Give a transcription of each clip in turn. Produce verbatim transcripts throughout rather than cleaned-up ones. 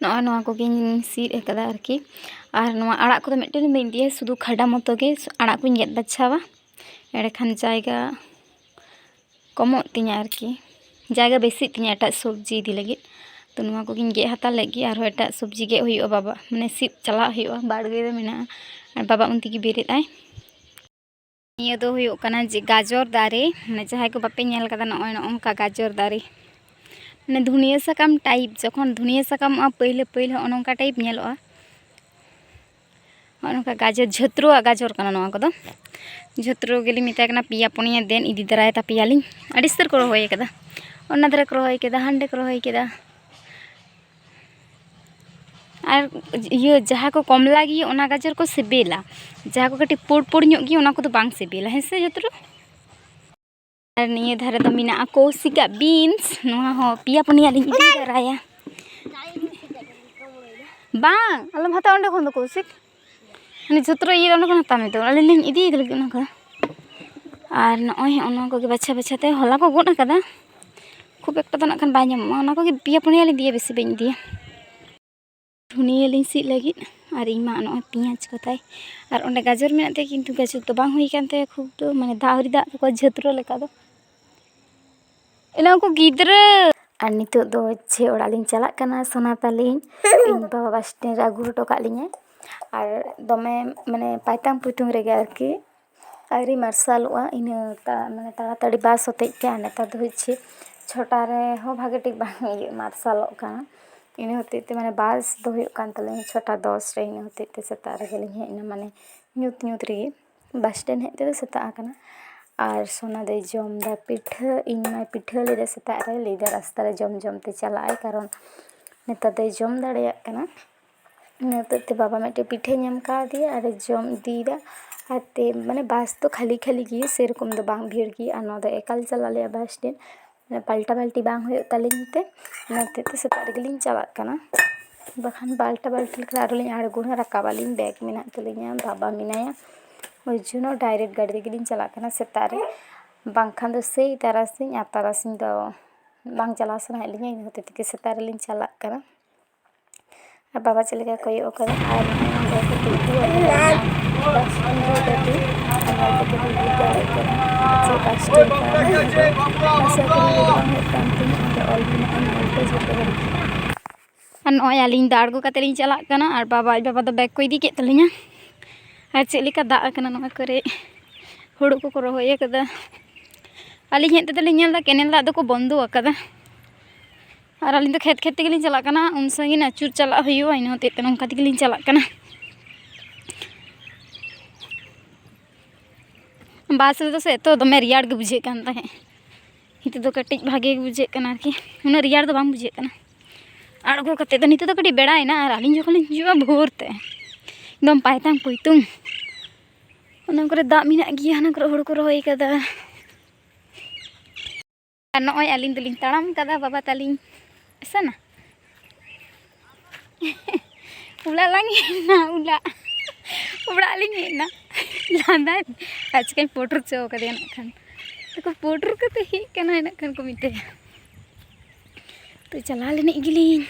ᱱᱚᱜᱼᱚᱭ ᱱᱚᱣᱟ ᱠᱚᱜᱮᱧ ᱥᱤᱫ ᱟᱠᱟᱫᱟ ᱟᱨᱠᱤ᱾ ᱟᱨ ᱱᱚᱣᱟ ᱟᱲᱟᱜ ᱠᱚᱫᱚ ᱢᱤᱫᱴᱮᱱ ᱵᱟᱹᱧ ᱤᱫᱤᱭᱟ, ᱥᱩᱫᱷᱩ ᱠᱷᱟᱰᱟ ᱢᱚᱛᱚ ᱜᱮ ᱟᱲᱟᱜ ᱠᱚᱧ ᱜᱮᱫ ᱵᱟᱪᱷᱟᱣᱟ, ᱮᱸᱰᱮᱠᱷᱟᱱ ᱡᱟᱭᱜᱟ ᱠᱚᱢᱚᱜ ᱛᱤᱧᱟᱹ ᱟᱨᱠᱤ, ᱡᱟᱭᱜᱟ ᱵᱮᱥᱤᱜ ᱛᱤᱧᱟᱹ ᱮᱴᱟᱜ ᱥᱚᱵᱽᱡᱤ ᱤᱫᱤ ᱞᱟᱹᱜᱤᱫ᱾ ᱛᱚ ᱱᱚᱣᱟ ᱠᱚᱜᱮᱧ ᱜᱮᱫ ᱦᱟᱛᱟᱲ ᱞᱮᱫ ᱜᱮ, ᱟᱨᱦᱚᱸ ᱮᱴᱟᱜ ᱥᱚᱵᱽᱡᱤ ᱜᱮᱫ ᱦᱩᱭᱩᱜᱼᱟ, ᱵᱟᱵᱟ ᱢᱟᱱᱮ ᱥᱤᱫ ᱪᱟᱞᱟᱜ ᱦᱩᱭᱩᱜᱼᱟ, ᱵᱟᱲᱜᱮ ᱨᱮ ᱢᱮᱱᱟᱜᱼᱟ᱾ ᱟᱨ ᱵᱟᱵᱟ ᱩᱱ ᱛᱮᱜᱮ ᱵᱮᱨᱮᱫ ᱟᱭ᱾ ᱱᱤᱭᱟᱹ ᱫᱚ ᱦᱩᱭᱩᱜ ᱠᱟᱱᱟ ᱡᱮ ᱜᱟᱡᱚᱨ ᱫᱟᱨᱮ, ᱢᱟᱱᱮ ᱡᱟᱦᱟᱸᱭ ᱠᱚ ᱵᱟᱯᱮ ᱧᱮᱞ ᱠᱟᱫᱟ, ᱱᱚᱜᱼᱚᱭ ᱱᱚᱜᱼᱚ ᱱᱚᱝᱠᱟ ᱜᱟᱡᱚᱨ ᱫᱟᱨᱮ, ᱢᱟᱱᱮ ᱫᱷᱩᱱᱤᱭᱟᱹ ᱥᱟᱠᱟᱢ type᱾ ᱡᱚᱠᱷᱚᱱ ᱫᱷᱩᱱᱤᱭᱟᱹ ᱥᱟᱠᱟᱢᱚᱜᱼᱟ ᱯᱟᱹᱭᱞᱟᱹ ᱯᱟᱹᱭᱞᱟᱹ, ᱦᱚᱸᱜᱼᱚ ᱱᱚᱝᱠᱟ type ᱧᱮᱞᱚᱜᱼᱟ᱾ ᱦᱚᱸᱜᱼᱚ ᱱᱚᱝᱠᱟ ᱜᱟᱡᱚᱨ, ᱡᱷᱟᱹᱛᱨᱩᱣᱟᱜ ᱜᱟᱡᱚᱨ ᱠᱟᱱᱟ ᱱᱚᱣᱟ ᱠᱚᱫᱚ᱾ ᱡᱷᱟᱹᱛᱨᱩ ᱜᱮᱞᱤᱧ ᱢᱮᱛᱟᱭ ᱠᱟᱱᱟ, ᱯᱮᱭᱟ ᱯᱩᱱᱭᱟᱹ ᱫᱮᱱ ᱤᱫᱤ ᱛᱟᱨᱟᱭ ᱛᱟᱯᱮᱭᱟᱞᱤᱧ, ᱟᱹᱰᱤ ᱩᱥᱛᱟᱹᱨ ᱠᱚ ᱨᱚᱦᱚᱭ ᱠᱟᱫᱟ᱾ ᱚᱱᱟ ᱫᱷᱟᱨᱮ ᱠᱚ ᱨᱚᱦᱚᱭ ᱠᱮᱫᱟ, ᱦᱟᱸᱰᱮ ᱠᱚ ᱨᱚᱦᱚᱭ ᱠᱮᱫᱟ᱾ ᱟᱨ ᱤᱭᱟᱹ ᱡᱟᱦᱟᱸ ᱠᱚ ᱠᱚᱢᱞᱟ ᱜᱮ, ᱚᱱᱟ ᱜᱟᱡᱚᱨ ᱠᱚ ᱥᱤᱵᱤᱞᱟ᱾ ᱡᱟᱦᱟᱸ ᱠᱚ ᱠᱟᱹᱴᱤᱡ ᱯᱩᱲ ᱯᱩᱲ ᱧᱚᱜ ᱜᱮ, ᱚᱱᱟ ᱠᱚᱫᱚ ᱵᱟᱝ ᱥᱤᱵᱤᱞᱟ, ᱦᱮᱸ ᱥᱮ ᱡᱷᱟᱹᱛᱨᱩ? ᱟᱨ ᱱᱤᱭᱟᱹ ᱫᱷᱟᱨᱮ ᱫᱚ ᱢᱮᱱᱟᱜᱼᱟ ᱠᱚᱣᱥᱤᱠᱟᱜ beans, ᱱᱚᱣᱟ ᱦᱚᱸ ᱯᱮᱭᱟ ᱯᱩᱱᱭᱟ ᱞᱤᱧ ᱤᱫᱤ ᱛᱟᱨᱟᱭᱟ᱾ ᱵᱟᱝ, ᱟᱞᱚᱢ ᱦᱟᱛᱟᱣᱟ ᱚᱸᱰᱮ ᱠᱷᱚᱱ ᱫᱚ ᱠᱚᱣᱥᱤᱠ, ᱢᱟᱱᱮ ᱡᱷᱟᱹᱛᱨᱩ ᱤᱭᱟᱹ ᱚᱸᱰᱮ ᱠᱷᱚᱱ ᱦᱟᱛᱟᱣ ᱢᱮ ᱛᱚ, ᱟᱹᱞᱤᱧ ᱞᱤᱧ ᱤᱫᱤᱭᱮᱫ ᱞᱟᱹᱜᱤᱫ ᱚᱱᱟ ᱠᱚ᱾ ᱟᱨ ᱱᱚᱜᱼᱚᱭ ᱦᱚᱸᱜᱼᱚ ᱱᱚᱣᱟ ᱠᱚᱜᱮ ᱵᱟᱪᱷᱟ ᱵᱟᱪᱷᱟ ᱛᱮ ᱦᱚᱞᱟ ᱠᱚ ᱜᱚᱫ ᱟᱠᱟᱫᱟ, ᱠᱷᱩᱵ ᱮᱠᱴᱟ ᱫᱚ ᱱᱟᱜ ᱠᱷᱟᱱ ᱵᱟᱭ ᱧᱟᱢᱚᱜᱼᱟ, ᱚᱱᱟ ᱠᱚᱜᱮ ᱯᱮᱭᱟ ᱯᱩᱱᱭᱟ ᱞᱤᱧ ᱤᱫᱤᱭᱟ, ᱵᱮᱥᱤ ᱵᱟᱹᱧ ᱤᱫᱤᱭᱟ᱾ ᱫᱷᱩᱱᱤᱭᱟᱹ ᱞᱤᱧ ᱥᱤᱫ ᱞᱟᱹᱜᱤᱫ, ᱟᱨ ᱤᱧ ᱢᱟ ᱱᱚᱜᱼᱚᱭ ᱯᱮᱸᱭᱟᱡᱽ ᱠᱚ ᱛᱟᱭ, ᱟᱨ ᱚᱸᱰᱮ ᱜᱟᱡᱚᱨ ᱢᱮᱱᱟᱜ ᱛᱮ, ᱠᱤᱱᱛᱩ ᱜᱟᱡᱚᱨ ᱫᱚ ᱵᱟᱝ ᱦᱩᱭ ᱠᱟᱱ ᱛᱟᱭᱟ ᱠᱷᱩᱵ ᱫᱚ, ᱢᱟᱱᱮ ᱫᱟᱜ ᱟᱹᱣᱨᱤ ᱫᱟᱜ ᱛᱟᱠᱚᱣᱟ ᱡᱷᱟᱹᱛᱨᱟᱹ ᱞᱮᱠᱟ ᱫᱚ᱾ ᱮᱱᱟ ᱩᱱᱠᱩ ᱜᱤᱫᱽᱨᱟᱹ᱾ ᱟᱨ ᱱᱤᱛᱚᱜ ᱫᱚ ᱪᱮᱫ ᱚᱲᱟᱜ ᱞᱤᱧ ᱪᱟᱞᱟᱜ ᱠᱟᱱᱟ ᱥᱳᱱᱟ ᱛᱟᱹᱞᱤᱧ᱾ ᱤᱧ ᱵᱟᱵᱟ ᱵᱟᱥ ᱥᱴᱮᱱᱰ ᱨᱮ ᱟᱹᱜᱩ ᱦᱚᱴᱚ ᱠᱟᱜ ᱞᱤᱧᱟᱭ᱾ ᱟᱨ ᱫᱚᱢᱮ ᱢᱟᱱᱮ ᱯᱟᱭᱛᱟᱝ ᱯᱩᱭᱛᱩᱝ ᱨᱮᱜᱮ ᱟᱨᱠᱤ ᱟᱹᱣᱨᱤ ᱢᱟᱨᱥᱟᱞᱚᱜᱼᱟ, ᱤᱱᱟᱹ ᱛᱟ-, ᱢᱟᱱᱮ ᱛᱟᱲᱟᱛᱟᱲᱤ ᱵᱟᱥ ᱦᱚᱛᱮᱡ ᱛᱮ᱾ ᱟᱨ ᱱᱮᱛᱟᱨ ᱫᱚ ᱦᱚᱪᱪᱷᱮ ᱪᱷᱚᱴᱟ ᱨᱮᱦᱚᱸ ᱵᱷᱟᱜᱮ ᱴᱷᱤᱠ ᱵᱟᱝ ᱤᱭᱟᱹ ᱢᱟᱨᱥᱟᱞᱚᱜ ᱠᱟᱱᱟ᱾ ᱤᱱᱟᱹ ᱦᱚᱛᱮᱡ ᱛᱮ ᱢᱟᱱᱮ ᱵᱟᱥ ᱫᱚ ᱦᱩᱭᱩᱜ ᱠᱟᱱ ᱛᱟᱞᱮᱭᱟ ᱪᱷᱚᱴᱟ ᱫᱚᱥ ᱨᱮ, ᱤᱱᱟᱹ ᱦᱚᱛᱮᱡ ᱛᱮ ᱥᱮᱛᱟᱜ ᱨᱮᱜᱮ ᱞᱤᱧ ᱦᱮᱡ ᱮᱱᱟ, ᱢᱟᱱᱮ ᱧᱩᱛ ᱧᱩᱛ ᱨᱮᱜᱮ᱾ ᱵᱟᱥ ᱥᱴᱮᱱᱰ ᱦᱮᱡ ᱛᱮᱫᱚ ᱥᱮᱛᱟᱜ ᱟᱠᱟᱱᱟ᱾ ᱟᱨ ᱥᱳᱱᱟ ᱫᱚᱭ ᱡᱚᱢ ᱮᱫᱟ ᱯᱤᱴᱷᱟᱹ, ᱤᱧ ᱢᱟᱭ ᱯᱤᱴᱷᱟᱹ ᱞᱮᱫᱟ ᱥᱮᱛᱟᱜ ᱨᱮ, ᱞᱟᱹᱭᱫᱟ ᱨᱟᱥᱛᱟ ᱨᱮ ᱡᱚᱢ ᱡᱚᱢ ᱛᱮ ᱪᱟᱞᱟᱜ ᱟᱭ, ᱠᱟᱨᱚᱱ ᱱᱮᱛᱟᱨ ᱫᱚᱭ ᱡᱚᱢ ᱫᱟᱲᱮᱭᱟᱜ ᱠᱟᱱᱟ᱾ ᱤᱱᱟᱹ ᱦᱚᱛᱮᱡ ᱛᱮ ᱵᱟᱵᱟ ᱢᱤᱫᱴᱮᱡ ᱯᱤᱴᱷᱟᱹᱧ ᱮᱢ ᱠᱟᱣᱫᱮᱭᱟ ᱟᱨᱮ ᱡᱚᱢ ᱤᱫᱤᱭᱮᱫᱟ᱾ ᱟᱨ ᱛᱮ ᱢᱟᱱᱮ ᱵᱟᱥ ᱫᱚ ᱠᱷᱟᱹᱞᱤ ᱠᱷᱟᱹᱞᱤ ᱜᱮ, ᱥᱮᱨᱚᱠᱚᱢ ᱫᱚ ᱵᱟᱝ ᱵᱷᱤᱲ ᱜᱮ᱾ ᱟᱨ ᱱᱚᱣᱟ ᱫᱚ ᱮᱠᱟᱞ ᱪᱟᱞᱟᱜ ᱞᱮᱭᱟ ᱵᱟᱥ ᱥᱴᱮᱱᱰ, ᱢᱟᱱᱮ ᱯᱟᱞᱴᱟ ᱯᱟᱞᱴᱤ ᱵᱟᱝ ᱦᱩᱭᱩᱜ ᱛᱟᱹᱞᱤᱧ ᱛᱮ, ᱚᱱᱟ ᱦᱚᱛᱮᱡ ᱛᱮ ᱥᱮᱛᱟᱜ ᱨᱮᱜᱮᱞᱤᱧ ᱪᱟᱞᱟᱜ ᱠᱟᱱᱟ᱾ ᱵᱟᱠᱷᱟᱱ ᱯᱟᱞᱴᱟ ᱯᱟᱞᱴᱤ ᱞᱮᱠᱷᱟᱱ ᱟᱨᱦᱚᱸ ᱞᱤᱧ ᱟᱬᱜᱚᱱᱟ, ᱨᱟᱠᱟᱵ ᱟᱹᱞᱤᱧ, ᱵᱮᱜᱽ ᱢᱮᱱᱟᱜ ᱛᱟᱹᱞᱤᱧᱟ, ᱵᱟᱵᱟ ᱢᱮᱱᱟᱭᱟ, ᱳᱭ ᱡᱚᱱᱱᱚ direct ᱜᱟᱹᱰᱤ ᱛᱮᱜᱮᱞᱤᱧ ᱪᱟᱞᱟᱜ ᱠᱟᱱᱟ ᱥᱮᱛᱟᱜ ᱨᱮ᱾ ᱵᱟᱝᱠᱷᱟᱱ ᱫᱚ ᱥᱮᱭ ᱛᱟᱨᱟᱥᱤᱧ, ᱟᱨ ᱛᱟᱨᱟᱥᱤᱧ ᱫᱚ ᱵᱟᱝ ᱪᱟᱞᱟᱣ ᱥᱟᱱᱟᱭᱮᱫ ᱞᱤᱧᱟ, ᱤᱱᱟᱹ ᱦᱚᱛᱮᱡ ᱛᱮᱜᱮ ᱥᱮᱛᱟᱜ ᱨᱮᱞᱤᱧ ᱪᱟᱞᱟᱜ ᱠᱟᱱᱟ᱾ ᱟᱨ ᱵᱟᱵᱟ ᱪᱮᱫ ᱞᱮᱠᱟ ᱠᱚᱭᱚᱜ ᱟᱠᱟᱫᱟ, ᱟᱨ ᱱᱚᱜᱼᱚᱭ ᱚᱸᱰᱮ ᱠᱚ ᱛᱤᱸᱜᱩ ᱟᱠᱟᱫᱟ ᱚᱱᱟ bus stand ᱨᱮ ᱜᱟᱹᱰᱤ, ᱟᱨ ᱧᱮᱞ ᱛᱮᱜᱮ ᱵᱚᱱ ᱵᱩᱡᱽ ᱫᱟᱲᱮᱭᱟᱜ ᱠᱟᱱᱟ ᱡᱮ bus stand ᱠᱟᱱᱟ ᱱᱚᱣᱟ ᱫᱚ᱾ ᱟᱥᱟ ᱠᱚᱨᱮ ᱱᱤᱛ ᱵᱟᱝ ᱦᱩᱭᱩᱜ ᱠᱟᱱ ᱛᱤᱧᱟᱹ, ᱚᱸᱰᱮ ᱚᱞ ᱢᱮᱱᱟᱜᱼᱟ, ᱧᱮᱞ ᱯᱮ ᱡᱚᱛᱚ ᱦᱚᱲ᱾ ᱟᱨ ᱱᱚᱜᱼᱚᱭ ᱟᱹᱞᱤᱧ ᱫᱚ ᱟᱬᱜᱚ ᱠᱟᱛᱮ ᱞᱤᱧ ᱪᱟᱞᱟᱜ ᱠᱟᱱᱟ, ᱟᱨ ᱵᱟᱵᱟ, ᱟᱡ ᱵᱟᱵᱟ ᱫᱚ bag ᱠᱚ ᱤᱫᱤ ᱠᱮᱫ ᱛᱟᱹᱞᱤᱧᱟ᱾ ᱟᱨ ᱪᱮᱫ ᱞᱮᱠᱟ ᱫᱟᱜ ᱟᱠᱟᱱᱟ ᱱᱚᱣᱟ ᱠᱚᱨᱮ, ᱦᱩᱲᱩ ᱠᱚᱠᱚ ᱨᱚᱦᱚᱭ ᱟᱠᱟᱫᱟ᱾ ᱟᱹᱞᱤᱧ ᱦᱮᱡ ᱛᱮᱫᱚ ᱞᱤᱧ ᱧᱮᱞ ᱮᱫᱟ canal ᱫᱟᱜ ᱫᱚᱠᱚ ᱵᱚᱱᱫᱚ ᱟᱠᱟᱫᱟ, ᱟᱨ ᱟᱹᱞᱤᱧ ᱫᱚ ᱠᱷᱮᱛ ᱠᱷᱮᱛ ᱛᱮᱜᱮ ᱞᱤᱧ ᱪᱟᱞᱟᱜ ᱠᱟᱱᱟ᱾ ᱩᱱ ᱥᱟᱺᱜᱤᱧ ᱟᱹᱪᱩᱨ ᱪᱟᱞᱟᱜ ᱦᱩᱭᱩᱜᱼᱟ, ᱤᱱᱟᱹ ᱦᱚᱛᱮᱡ ᱛᱮ ᱱᱚᱝᱠᱟ ᱛᱮᱜᱮ ᱞᱤᱧ ᱪᱟᱞᱟᱜ ᱠᱟᱱᱟ᱾ bus ᱨᱮᱫᱚ ᱥᱮ ᱮᱛᱚ ᱫᱚᱢᱮ ᱨᱮᱭᱟᱲ ᱜᱮ ᱵᱩᱡᱷᱟᱹᱜ ᱠᱟᱱ ᱛᱟᱦᱮᱸᱫ, ᱱᱤᱛᱚᱜ ᱫᱚ ᱠᱟᱹᱴᱤᱡ ᱵᱷᱟᱜᱮ ᱜᱮ ᱵᱩᱡᱷᱟᱹᱜ ᱠᱟᱱᱟ ᱟᱨᱠᱤ, ᱩᱱᱟᱹᱜ ᱨᱮᱭᱟᱲ ᱫᱚ ᱵᱟᱝ ᱵᱩᱡᱷᱟᱹᱜ ᱠᱟᱱᱟ᱾ ᱟᱬᱜᱚ ᱠᱟᱛᱮᱫ ᱫᱚ ᱱᱤᱛᱚᱜ ᱫᱚ ᱠᱟᱹᱴᱤᱡ ᱵᱮᱲᱟᱭᱮᱱᱟ, ᱟᱨ ᱟᱹᱞᱤᱧ ᱡᱚᱠᱷᱚᱱ ᱞᱤᱧ ᱦᱤᱡᱩᱜᱼᱟ ᱵᱷᱳᱨ ᱛᱮ, ᱮᱠᱫᱚᱢ ᱯᱟᱭᱛᱟᱝ ᱯᱩᱭᱛᱩᱝ ᱚᱱᱟ ᱠᱚᱨᱮ ᱫᱟᱜ ᱢᱮᱱᱟᱜ ᱜᱮᱭᱟ, ᱦᱟᱱᱟ ᱠᱚᱨᱮ ᱦᱩᱲᱩ ᱠᱚ ᱨᱚᱦᱚᱭ ᱠᱟᱫᱟ᱾ ᱟᱨ ᱱᱚᱜᱼᱚᱭ ᱟᱹᱞᱤᱧ ᱫᱚᱞᱤᱧ ᱛᱟᱲᱟᱢ ᱠᱟᱫᱟ, ᱵᱟᱵᱟ ᱛᱟᱹᱞᱤᱧ ᱥᱮᱱᱟ᱾ ᱩᱞᱟ ᱞᱟᱝ ᱦᱮᱡ ᱮᱱᱟ, ᱩᱞᱟ᱾ ᱚᱲᱟᱜ ᱞᱤᱧ ᱦᱮᱡ ᱮᱱᱟ᱾ ᱞᱟᱸᱫᱟᱭ, ᱟᱪᱠᱟᱧ ᱯᱚᱴᱚᱨ ᱦᱚᱪᱚ ᱠᱟᱫᱮᱭᱟ ᱱᱟᱜ ᱠᱷᱟᱱ᱾ ᱛᱟᱠᱚ ᱯᱚᱴᱚᱨ ᱠᱟᱛᱮ ᱦᱮᱡ ᱠᱟᱱᱟᱭ ᱱᱟᱜ ᱠᱷᱟᱱ ᱠᱚ ᱢᱮᱛᱟᱭᱟ᱾ ᱛᱚ ᱪᱟᱞᱟᱣ ᱞᱮᱱᱤᱡ ᱜᱮᱞᱤᱧ᱾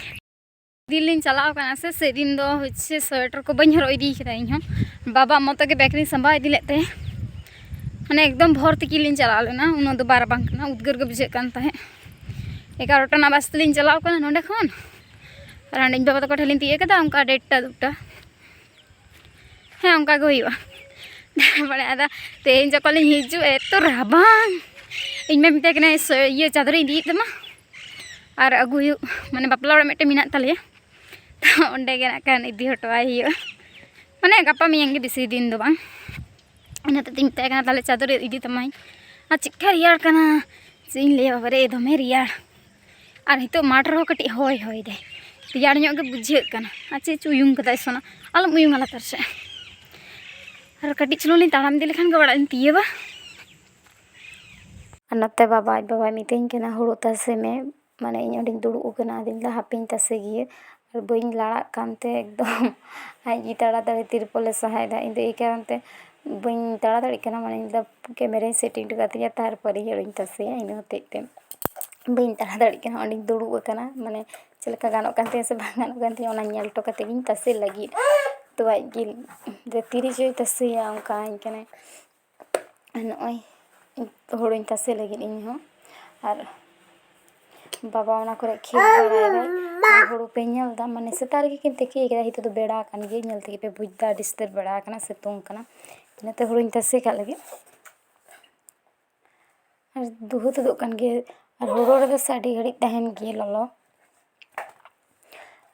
ᱫᱤᱱ ᱞᱤᱧ ᱪᱟᱞᱟᱣ ᱠᱟᱱᱟ ᱥᱮ, ᱥᱮᱫᱤᱱ ᱫᱚ ᱦᱚᱪᱪᱷᱮ ᱥᱳᱭᱮᱴᱟᱨ ᱠᱚ ᱵᱟᱹᱧ ᱦᱚᱨᱚᱜ ᱤᱫᱤ ᱠᱟᱫᱟ ᱤᱧ ᱦᱚᱸ᱾ ᱵᱟᱵᱟ ᱢᱚᱛᱚ ᱜᱮ bag ᱨᱤᱧ ᱥᱟᱢᱵᱟᱣ ᱤᱫᱤ ᱞᱮᱫ ᱛᱟᱭᱟ᱾ ᱢᱟᱱᱮ ᱮᱠᱫᱚᱢ ᱵᱷᱳᱨ ᱛᱤᱠᱤᱱ ᱞᱤᱧ ᱪᱟᱞᱟᱣ ᱞᱮᱱᱟ, ᱩᱱᱟᱹᱜ ᱫᱚ ᱵᱟᱭ ᱨᱟᱵᱟᱝ ᱠᱟᱱᱟ, ᱩᱫᱽᱜᱟᱹᱨ ᱜᱮ ᱵᱩᱡᱷᱟᱹᱜ ᱠᱟᱱ ᱛᱟᱦᱮᱸᱫ᱾ ᱮᱜᱟᱨᱚᱴᱟ ᱨᱮᱱᱟᱜ bus ᱛᱮᱞᱤᱧ ᱪᱟᱞᱟᱣ ᱠᱟᱱᱟ ᱱᱚᱸᱰᱮ ᱠᱷᱚᱱ, ᱟᱨ ᱦᱟᱸᱰᱮ ᱤᱧ ᱵᱟᱵᱟ ᱛᱟᱠᱚ ᱴᱷᱮᱱ ᱞᱤᱧ ᱛᱤᱭᱳᱜ ᱠᱮᱫᱟ ᱚᱱᱠᱟ ᱰᱮᱴᱴᱟ ᱫᱩᱴᱟ᱾ ᱦᱮᱸ, ᱚᱱᱠᱟ ᱜᱮ ᱦᱩᱭᱩᱜᱼᱟ᱾ ᱛᱟᱨᱯᱚᱨᱮ ᱟᱫᱚ ᱛᱮᱦᱮᱧ ᱡᱚᱠᱷᱚᱱ ᱞᱤᱧ ᱦᱤᱡᱩᱜᱼᱟ, ᱮᱛᱚ ᱨᱟᱵᱟᱝ᱾ ᱤᱧ ᱢᱟ ᱢᱮᱛᱟᱭ ᱠᱟᱱᱟ, "ᱥᱚ-, ᱤᱭᱟᱹ, ᱪᱟᱫᱚᱨᱤᱧ ᱤᱫᱤᱭᱮᱫ ᱛᱟᱢᱟ ᱟᱨ ᱟᱹᱜᱩ ᱦᱩᱭᱩᱜ, ᱢᱟᱱᱮ, ᱵᱟᱯᱞᱟ ᱚᱲᱟᱜ ᱢᱤᱫᱴᱮᱱ ᱢᱮᱱᱟᱜ ᱛᱟᱞᱮᱭᱟ, ᱛᱚ ᱚᱸᱰᱮ ᱜᱮ ᱱᱟᱜ ᱠᱷᱟᱱ ᱤᱫᱤ ᱦᱚᱴᱚᱣᱟᱭ ᱦᱩᱭᱩᱜᱼᱟ᱾ ᱢᱟᱱᱮ, ᱜᱟᱯᱟ ᱢᱮᱭᱟᱝ ᱜᱮ, ᱵᱮᱥᱤ ᱫᱤᱱ ᱫᱚ ᱵᱟᱝ᱾ ᱚᱱᱟ ᱦᱚᱛᱮᱡ ᱛᱮᱧ ᱢᱮᱛᱟᱭ ᱠᱟᱱᱟ, 'ᱛᱟᱦᱞᱮ ᱪᱟᱫᱚᱨ ᱤᱫᱤ ᱛᱟᱢᱟᱧ᱾ ᱟᱨ ᱪᱮᱫᱠᱟ ᱨᱮᱭᱟᱲ ᱠᱟᱱᱟ, ᱪᱮᱫ ᱤᱧ ᱞᱟᱹᱭᱟ, ᱵᱟᱵᱟ ᱨᱮ, ᱫᱚᱢᱮ ᱨᱮᱭᱟᱲ᱾ ᱟᱨ ᱱᱤᱛᱚᱜ ᱢᱟᱴᱷ ᱨᱮᱦᱚᱸ ᱠᱟᱹᱴᱤᱡ ᱦᱚᱭ ᱦᱚᱭ ᱫᱟᱭ, ᱨᱮᱭᱟᱲ ᱧᱚᱜ ᱜᱮ ᱵᱩᱡᱷᱟᱹᱜ ᱠᱟᱱᱟ᱾ ᱟᱨ ᱪᱮᱫ ᱪᱚ ᱩᱭᱩᱝ ᱠᱟᱫᱟᱭ ᱥᱚᱱᱟ, ᱟᱞᱚᱢ ᱩᱭᱩᱝᱟ ᱞᱟᱛᱟᱨ ᱥᱮᱫ᱾ ᱟᱨ ᱠᱟᱹᱴᱤᱡ ᱪᱩᱞᱩᱝ ᱞᱤᱧ ᱛᱟᱲᱟᱢ ᱤᱫᱤ ᱞᱮᱠᱷᱟᱱ ᱜᱮ ᱚᱲᱟᱜ ᱤᱧ ᱛᱤᱭᱟᱹᱵᱟ᱾ ᱟᱨ ᱱᱚᱛᱮ ᱵᱟᱵᱟ, ᱟᱡ ᱵᱟᱵᱟᱭ ᱢᱤᱛᱟᱹᱧ ᱠᱟᱱᱟ, "ᱦᱩᱲᱩ ᱛᱟᱥᱮ ᱢᱮ", ᱢᱟᱱᱮ ᱤᱧ ᱚᱸᱰᱮᱧ ᱫᱩᱲᱩᱵ ᱟᱠᱟᱱᱟ᱾ ᱟᱫᱚᱧ ᱞᱟᱹᱭᱫᱟ, "ᱦᱟᱯᱮᱧ ᱛᱟᱥᱮ ᱜᱮᱭᱟ", ᱟᱨ ᱵᱟᱹᱧ ᱞᱟᱲᱟᱜ ᱠᱟᱱᱛᱮ ᱮᱠᱫᱚᱢ ᱟᱡ ᱜᱮ ᱛᱟᱲᱟᱛᱟᱲᱤ ᱛᱤᱨᱯᱚᱞᱮ ᱥᱟᱦᱟᱭᱮᱫᱟ᱾ ᱤᱧ ᱫᱚ ᱮᱭ ᱠᱟᱨᱚᱱ ᱛᱮ ᱵᱟᱹᱧ ᱛᱟᱲᱟ ᱫᱟᱲᱮᱭᱟᱜ ᱠᱟᱱᱟ, ᱢᱟᱱᱮ ᱤᱧ ᱫᱚ ᱠᱮᱢᱮᱨᱟᱧ ᱥᱮᱴᱤᱝ ᱦᱚᱴᱚ ᱠᱟᱜ ᱛᱤᱧᱟ, ᱛᱟᱨᱯᱚᱨᱮ ᱦᱩᱲᱩᱧ ᱛᱟᱥᱮᱭᱟ᱾ ᱤᱱᱟᱹ ᱦᱚᱛᱮᱡ ᱛᱮ ᱵᱟᱹᱧ ᱛᱟᱲᱟ ᱫᱟᱲᱮᱭᱟᱜ ᱠᱟᱱᱟ, ᱚᱸᱰᱮᱧ ᱫᱩᱲᱩᱵ ᱟᱠᱟᱱᱟ, ᱢᱟᱱᱮ ᱪᱮᱫ ᱞᱮᱠᱟ ᱜᱟᱱᱚᱜ ᱠᱟᱱ ᱛᱤᱧᱟ ᱥᱮ ᱵᱟᱝ ᱜᱟᱱᱚᱜ ᱠᱟᱱ ᱛᱤᱧᱟ, ᱚᱱᱟ ᱧᱮᱞ ᱦᱚᱴᱚ ᱠᱟᱛᱮ ᱜᱤᱧ ᱛᱟᱥᱮ ᱞᱟᱹᱜᱤᱫ᱾ ᱛᱚ ᱟᱡ ᱜᱮ ᱡᱮ ᱛᱤᱨᱮ ᱪᱚᱭ ᱛᱟᱥᱮᱭᱟ, ᱚᱱᱠᱟᱧ ᱠᱟᱱᱟᱭ᱾ ᱟᱨ ᱱᱚᱜᱼᱚᱭ ᱦᱩᱲᱩᱧ ᱛᱟᱥᱮ ᱞᱟᱹᱜᱤᱫ ᱤᱧ ᱦᱚᱸ᱾ ᱟᱨ ᱵᱟᱵᱟ ᱚᱱᱟ ᱠᱚᱨᱮ ᱠᱷᱮᱞ ᱵᱟᱲᱟᱭᱮᱫᱟᱭ᱾ ᱟᱨ ᱦᱩᱲᱩ ᱯᱮ ᱧᱮᱞ ᱮᱫᱟ, ᱢᱟᱱᱮ ᱥᱮᱛᱟᱜ ᱨᱮᱜᱮ ᱠᱤᱱ ᱛᱤᱠᱤ ᱠᱟᱫᱟ, ᱱᱤᱛᱚᱜ ᱫᱚ ᱵᱮᱲᱟ ᱟᱠᱟᱱ ᱜᱮᱭᱟ, ᱧᱮᱞ ᱛᱮᱜᱮ ᱯᱮ ᱵᱩᱡᱽ ᱮᱫᱟ, ᱟᱹᱰᱤ ᱥᱤᱛᱟᱹᱨ ᱵᱮᱲᱟ ᱟᱠᱟᱱᱟ, ᱥᱤᱛᱩᱝ ᱠᱟᱱᱟ᱾ ᱤᱱᱟᱹᱛᱮ ᱦᱩᱲᱩᱧ ᱛᱟᱥᱮ ᱠᱟᱜ ᱞᱟᱹᱜᱤᱫ᱾ ᱟᱨ ᱫᱩᱦᱟᱹ ᱛᱩᱫᱩᱜ ᱠᱟᱱ ᱜᱮᱭᱟ, ᱟᱨ ᱦᱩᱲᱩ ᱨᱮᱫᱚ ᱥᱮ ᱟᱹᱰᱤ ᱜᱷᱟᱹᱲᱤᱡ ᱛᱟᱦᱮᱱ ᱜᱮᱭᱟ ᱞᱚᱞᱚ᱾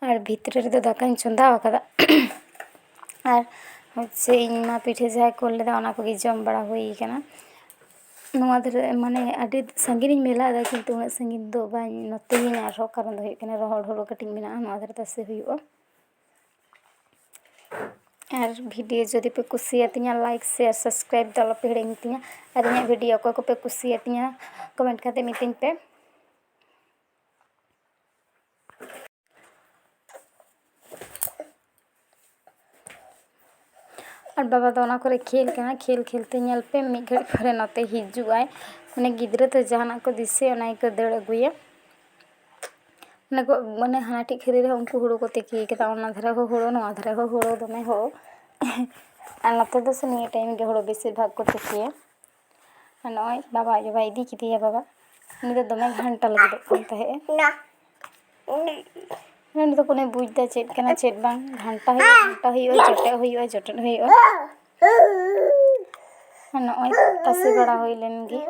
ᱟᱨ ᱵᱷᱤᱛᱨᱤ ᱨᱮᱫᱚ ᱫᱟᱠᱟᱧ ᱪᱚᱸᱫᱟ ᱟᱠᱟᱫᱟ᱾ ᱟᱨ ᱦᱚᱪᱪᱷᱮ ᱤᱧ ᱢᱟ ᱯᱤᱴᱷᱟᱹ ᱡᱟᱦᱟᱸᱭ ᱠᱩᱞ ᱞᱮᱫᱟ, ᱚᱱᱟ ᱠᱚᱜᱮ ᱡᱚᱢ ᱵᱟᱲᱟ ᱦᱩᱭ ᱠᱟᱱᱟ᱾ ᱱᱚᱣᱟ ᱫᱷᱟᱨᱮ ᱢᱟᱱᱮ ᱟᱹᱰᱤ ᱥᱟᱺᱜᱤᱧᱤᱧ ᱢᱮᱞᱟ ᱟᱫᱟ, ᱠᱤᱱᱛᱩ ᱩᱱᱟᱹᱜ ᱥᱟᱺᱜᱤᱧ ᱫᱚ ᱵᱟᱹᱧ, ᱱᱚᱛᱮ ᱜᱤᱧ ᱟᱨᱦᱚᱸ, ᱠᱟᱨᱚᱱ ᱫᱚ ᱦᱩᱭᱩᱜ ᱠᱟᱱᱟ ᱨᱚᱦᱚᱲ ᱦᱩᱲᱩ ᱠᱟᱹᱴᱤᱡ ᱢᱮᱱᱟᱜᱼᱟ, ᱱᱚᱣᱟ ᱫᱷᱟᱨᱮ ᱛᱟᱥᱮ ᱦᱩᱭᱩᱜᱼᱟ᱾ ᱟᱨ ᱵᱷᱤᱰᱤᱭᱳ ᱡᱩᱫᱤ ᱯᱮ ᱠᱩᱥᱤᱭᱟᱛᱤᱧᱟ, ᱞᱟᱭᱤᱠ, ᱥᱮᱭᱟᱨ, ᱥᱟᱵᱥᱠᱨᱟᱭᱤᱵ ᱫᱚ ᱟᱞᱚᱯᱮ ᱦᱤᱲᱤᱧ ᱛᱤᱧᱟ᱾ ᱟᱨ ᱤᱧᱟᱹᱜ ᱵᱷᱤᱰᱤᱭᱳ ᱚᱠᱚᱭ ᱠᱚᱯᱮ ᱠᱩᱥᱤᱭᱟᱛᱤᱧᱟ, ᱠᱚᱢᱮᱱᱴ ᱠᱟᱛᱮ ᱢᱤᱛᱟᱹᱧ ᱯᱮ᱾ ᱟᱨ ᱵᱟᱵᱟ ᱫᱚ ᱚᱱᱟ ᱠᱚᱨᱮ ᱠᱷᱮᱞ ᱠᱟᱱᱟ, ᱠᱷᱮᱞ ᱠᱷᱮᱞ ᱛᱮ ᱧᱮᱞ ᱯᱮ ᱢᱤᱫ ᱜᱷᱟᱹᱲᱤᱡ ᱯᱚᱨᱮ ᱱᱚᱛᱮ ᱦᱤᱡᱩᱜ ᱟᱭ᱾ ᱢᱟᱱᱮ ᱜᱤᱫᱽᱨᱟᱹ ᱫᱚ ᱡᱟᱦᱟᱱᱟᱜ ᱠᱚ ᱫᱤᱥᱟᱹᱭᱟ, ᱚᱱᱟ ᱜᱮᱠᱚ ᱫᱟᱹᱲ ᱟᱹᱜᱩᱭᱟ᱾ ᱢᱟᱱᱮ ᱜᱚ-, ᱢᱟᱱᱮ ᱦᱟᱱᱟ ᱴᱷᱮᱡ ᱠᱷᱟᱹᱨᱟᱹᱭ ᱨᱮᱦᱚᱸ ᱩᱱᱠᱩ ᱦᱩᱲᱩ ᱠᱚ ᱛᱤᱠᱤ ᱠᱟᱫᱟ, ᱚᱱᱟ ᱫᱷᱟᱨᱮ ᱦᱚᱸ ᱦᱩᱲᱩ, ᱱᱚᱣᱟ ᱫᱷᱟᱨᱮ ᱦᱚᱸ ᱦᱩᱲᱩ, ᱫᱚᱢᱮ ᱦᱩᱲᱩ᱾ ᱟᱨ ᱱᱚᱛᱮ ᱫᱚ ᱥᱮ ᱱᱤᱭᱟᱹ ᱴᱟᱭᱤᱢ ᱜᱮ ᱦᱩᱲᱩ ᱵᱮᱥᱤᱨ ᱵᱷᱟᱜᱽ ᱠᱚ ᱛᱤᱠᱤᱭᱟ᱾ ᱟᱨ ᱱᱚᱜᱼᱚᱭ ᱵᱟᱵᱟ ᱟᱡ ᱵᱟᱵᱟᱭ ᱤᱫᱤ ᱠᱮᱫᱮᱭᱟ ᱵᱟᱵᱟ᱾ ᱩᱱᱤ ᱫᱚ ᱫᱚᱢᱮ ᱜᱷᱟᱱᱴᱟ ᱞᱟᱹᱜᱤᱫᱚᱜ ᱠᱟᱱ ᱛᱟᱦᱮᱸᱜᱼᱮ᱾ ᱩᱱᱤ ᱫᱚ ᱠᱳᱱᱳᱭ ᱵᱩᱡᱽ ᱫᱟ ᱪᱮᱫ ᱠᱟᱱᱟ ᱪᱮᱫ ᱵᱟᱝ᱾ ᱜᱷᱟᱱᱴᱟ ᱦᱩᱭᱩᱜᱼᱟ, ᱜᱷᱟᱱᱴᱟ ᱦᱩᱭᱩᱜᱼᱟ, ᱡᱚᱴᱮᱫ ᱦᱩᱭᱩᱜᱼᱟ, ᱡᱚᱴᱮᱫ ᱦᱩᱭᱩᱜᱼᱟ᱾ ᱟᱨ ᱱᱚᱜᱼᱚᱭ ᱛᱟᱥᱮ ᱵᱟᱲᱟ ᱦᱩᱭ ᱞᱮᱱ ᱜᱮ᱾